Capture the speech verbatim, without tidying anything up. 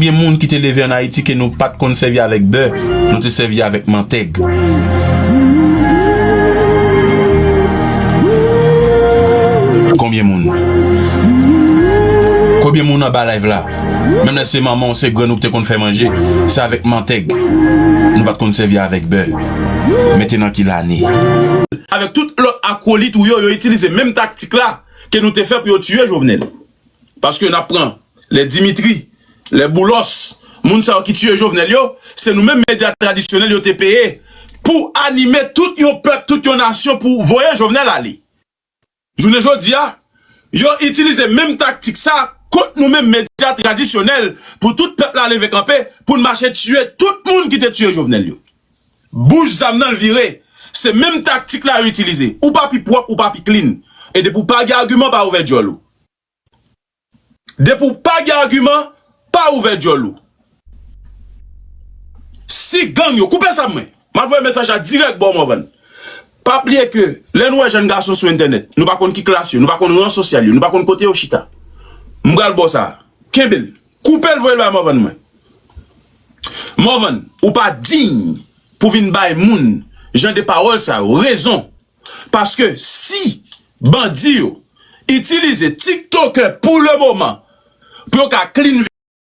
Konbyen moun ki te leve ann Ayiti ke nou pa t konn sèvi avèk bè, nou te sèvi avèk mantèg? Konbyen moun? Konbyen moun anba live la? Menm lè se manman w, se grann ou ki te konn fè manje, se avèk mantèg. Nou pa t konn sèvi avèk bè. Men te nan ki lane? Avèk tout lòt akolit ou yo, yo itilize menm taktik la ke nou te fè pou yo tiye Jovenel. Paske n ap pran lè Dimitri, lè Boulos, moun sa yo ki tiye Jovenel yo, se nou menm medya tradisyonèl yo te peye pou anime tout yon pèp, tout yon nasyon pou voye Jovenel ale. Jounen jodi a, yo itilize menm taktik sa kont nou menm medya tradisyonèl pou tout pèp la leve kanpe pou n mache tiye tout moun ki te tiye Jovenel yo. Bouch zam nan l vire. Se menm taktik la yo itilize. Ou pa pi pwòp, ou pa pi clean. E depi w pa gen agiman, pa ouvè djòl ou. Depi w pa gen agiman, pa ouvè djòl ou. Si gang yo, koupe sa mwen. M ap voye mesaj la dirèk ba w, Morvan. Pa bliye ke lè nou wè jèn gason sou entènèt, nou pa konn ki klas yo, nou pa konn ran sosyal yo, nou pa konn kote yo chita. M pral ba w sa. Kenbe l. Koupe l, voye l bay Morvan mwen. Morvan, ou pa diy pou vin bay moun jan de pawòl sa yo rezon. Paske si bandi yo itilize TikToker pou le moman pou yo ka clean